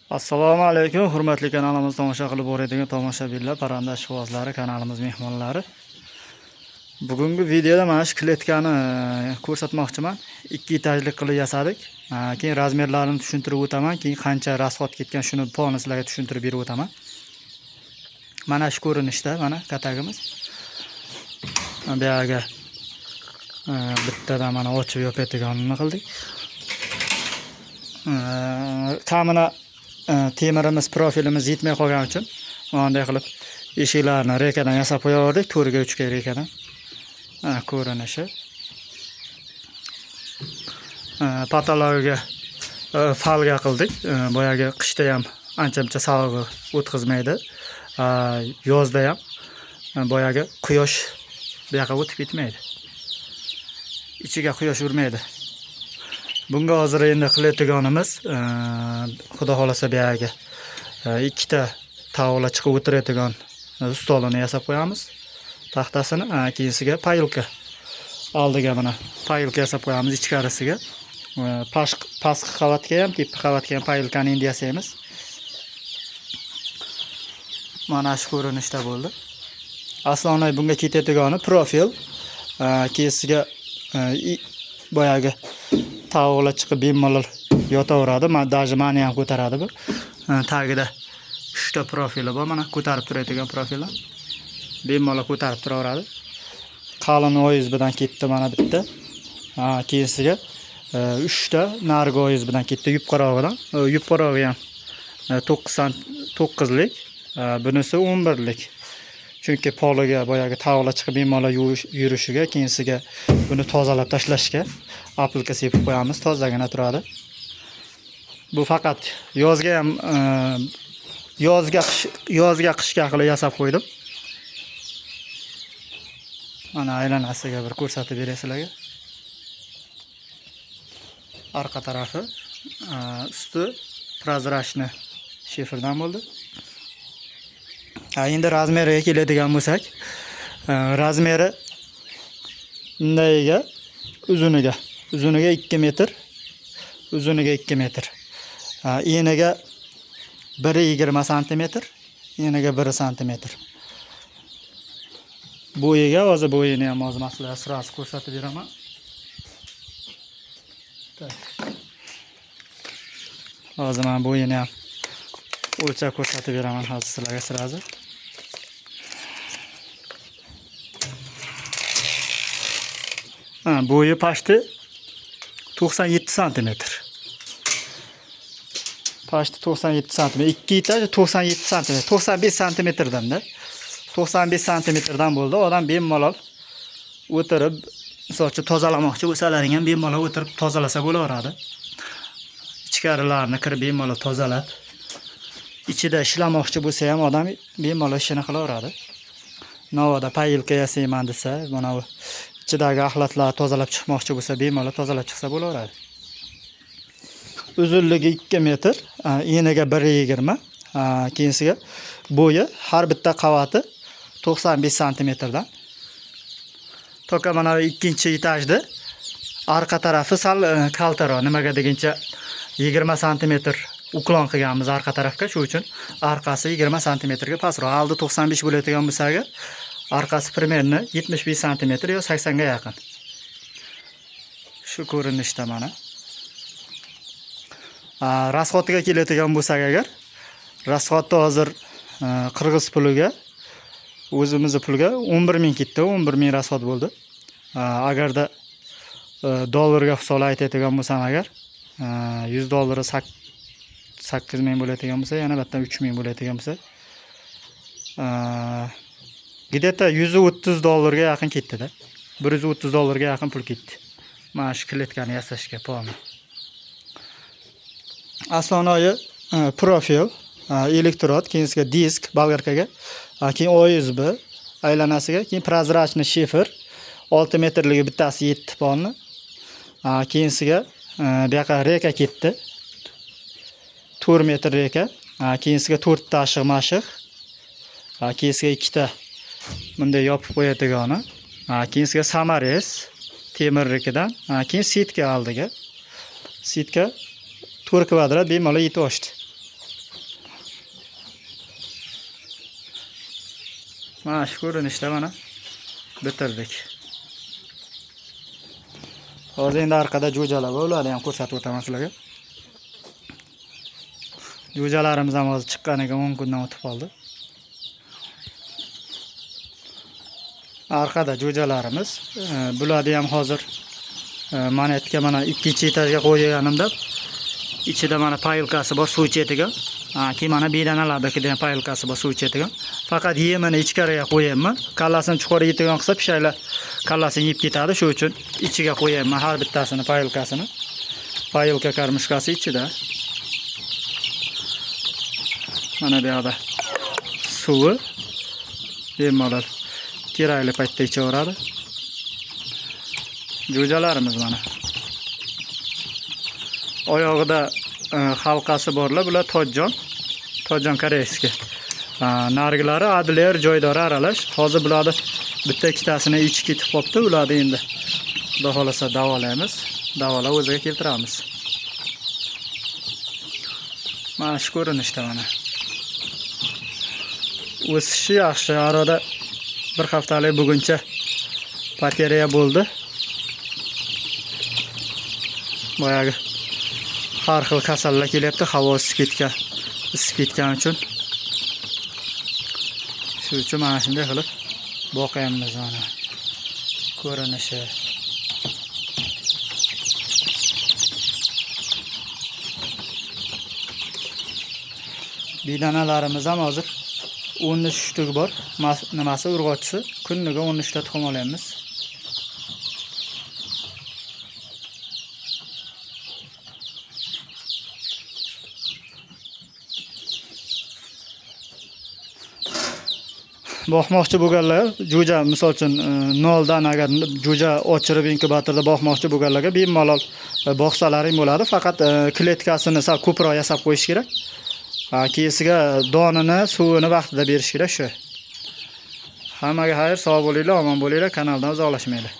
Assalomu alaykum, hurmatli kanalimizni tomosha qilib boradigan tomoshabinlar, parranda ishqibozlari, kanalimiz mehmonlari. Bugungi videoda mana shu kletkani ko'rsatmoqchiman. Ikki etajli qilib yasadik. Keyin razmerlarini tushuntirib o'taman, keyin qancha расход ketgan, shuni polni sizlarga tushuntirib berib o'taman. Mana shu ko'rinishda, mana katagimiz. Bu yerga bittadan mana ochib yopadiganini qildik. Kamini temirimiz, profilimiz yetmay qolgani uchun mana bunday qilib eshiklarni reykadan yasab qo'yaverdik, to'rtga uchga reykadan. Mana ko'rinishi. Потолок iga фольга qildik. Boyagi qishda ham ancha muncha sovug'i o'tkazmaydi. Yozda ham boyagi quyosh bu yoqqa o'tib ketmaydi. Ichiga quyosh urmaydi. Bunga hozir endi qilayotganimiz, xudo xohlasa, bu yerga ikkita tovuqlar chiqib o'tiradigan stolini yasab qo'yamiz. Taxtasini, keyinsiga поилка. Oldiga mana поилка yasab qo'yamiz ichkarisiga. Pastki qavatga ham, tepa qavatga ham поилка ni endi yasaymiz. Mana shu ko'rinishda bo'ldi. Основной bunga ketadigani profil, keyinsiga boyagi tovuqlar chiqib bemalol yotaveradi. Даже mani ham ko'taradi bu. Tagida 3 ta profili bor, mana ko'tarib turadigan profillar. Bemalol ko'tarib turaveradi. Qalin OSB bilan ketdi mana bitta. Ha, keyinsiga 3 ta narigi OSB bilan ketdi yupqarog'idan. Yupqarog'i ham 9 sant 9lik, bunisi 11lik. Chunki poliga boyagi tovuqlar chiqib bemalol yuvish yurishiga, keyinsiga buni tozalab tashlashga опилка sepib qo'yamiz, tozagina turadi. Bu faqat yozga ham, yozga qish, yozga qishga qilib yasab qo'ydim. Mana aylanasiga bir ko'rsatib beray sizlarga. Orqa tarafi, usti прозрачный shiferdan bo'ldi. Ha, endi razmeriga keladigan bo'lsak, razmeri bundayiga uzuniga 2 metr, uzuniga 2 metr. Ha, eniga 1,20 santimetr, eniga 1 santimetr. Bo'yiga hozir, bo'yini ham hozir man sizlarga сразу ko'rsatib beraman. Так. Hozir man bo'yini ham o'lchab ko'rsatib beraman hozir sizlarga сразу. Ha, bo'yi почти 97 santimetr. Почти 97 santimetr. Ikki etaj 97 santimetr. 95 santimetrdan-da. 95 santimetrdan bo'ldi. Odam bemalol o'tirib, misol uchun, tozalamoqchi bo'lsalaring ham bemalol o'tirib tozalasa bo'laveradi. Ichkarilarini kirib bemalol tozalab, ichida ishlamoqchi bo'lsa ham odam bemalol ishini qilaveradi. Navoda поилка yasayman desa, mana bu ichidagi axlatlarni tozalab chiqmoqchi bo'lsa, bemalol tozalab chiqsa bo'laveradi. Uzunligi 2 metr, eniga 1,20, keyinsiga bo'yi har bitta qavati 95 santimetrdan. Только mana bu ikkinchi etajda arqa tarafi sal kaltaroq. Nimaga deguncha, 20 santimetr уклон qilganmiz arqa tarafga, shu uchun orqasi 20 santimetrga pastroq. Oldi 95 bo'ladigan bo'lsa agar, orqasi примерно 75 santimetr yo 80 ga yaqin. Shu ko'rinishda mana. Расход iga keladigan bo'lsak agar, расход ni hozir qirg'iz puliga, o'zimizni pulga 11 ming ketdi, 11 ming расход bo'ldi. Agarda dollarga hisoblab aytadigan bo'lsam agar, 100 dollari 8 ming bo'ladigan bo'lsa, yana bitta 3 ming bo'ladigan bo'lsa, где-то 130 dollarga yaqin ketdi-da. 130 dollarga yaqin pul ketdi. Mana shu kletkani yasashga полный. Основной profil, электрод, keyinsiga disk болгарка ga, keyin OSB aylanasiga, keyin прозрачный shifer 6 metrligi bittasi 7 polni. Keyinsiga bu yoqqa reyka ketdi. 4 metr reyka. Keyinsiga 4 ta ashiq mashiq. Keyinsiga ikkita bunday yopib qo'yadigani. Keyinsiga саморез temirnikidan. Keyin сетка oldiga. Сетка 4 kvadrat bemalol yetib oshdi. Mana shu ko'rinishda mana bitirdik. Hozir endi orqada jo'jalar bor, ularni ham ko'rsatib o'taman sizlarga. Jo'jalarimiz ham hozir chiqqaniga 10 kundan o'tib qoldi. Orqada jo'jalarimiz, bularni ham hozir monetka mana 2-etajga qo'yganimda ichida mana payilkasi bor suv ichadigan. Keyin mana bedanalardagida ham payilkasi bor suv ichadigan. Faqat yemini ichkariga qo'yapman. Kallasini chuqur yeydigan qilsa pishaklar kallasini yeb ketadi. Shu uchun ichiga qo'yapman har bittasini payilkasini. Payilka karmishkasi ichida. Mana bu yoqda suvi bemalol kerakli paytda ichaveradi. Jo'jalarimiz mana. Oyog'ida halqasi borlar, bular tojjon. Tojjon koreyskiy. Nargilari Adler joydori aralash. Hozir bularni bitta ikkitasini ichi ketib qolibdi. Ularni endi Xudo xolasa davolaymiz. Davolab o'ziga keltiramiz. Mana shu ko'rinishda mana. O'sishi yaxshi. Arada bir haftalik buguncha batareya bo'ldi. Boyagi har xil kasallar kelyapti, havo isib ketgan, isib ketgani uchun. Shu uchun mana shunday qilib boqyapmiz mana ko'rinishi. Bedanalarimiz ham hozir 13 shtuk bor. Nimasi urg'ochisi. Kuniga 13 ta tuxum olyapmiz. Boqmoqchi bo'lganlar jo'ja misol uchun noldan agar jo'ja ochirib inkubatorda boqmoqchi bo'lganlarga bemalol boqsalaring bo'ladi. Faqat kletkasini sal ko'proq yasab qo'yish kerak. Keyisiga donini, suvini vaqtida berish kerak shu. Hammaga xayr, sog' bo'linglar, omon bo'linglar, kanaldan uzoqlashmanglar.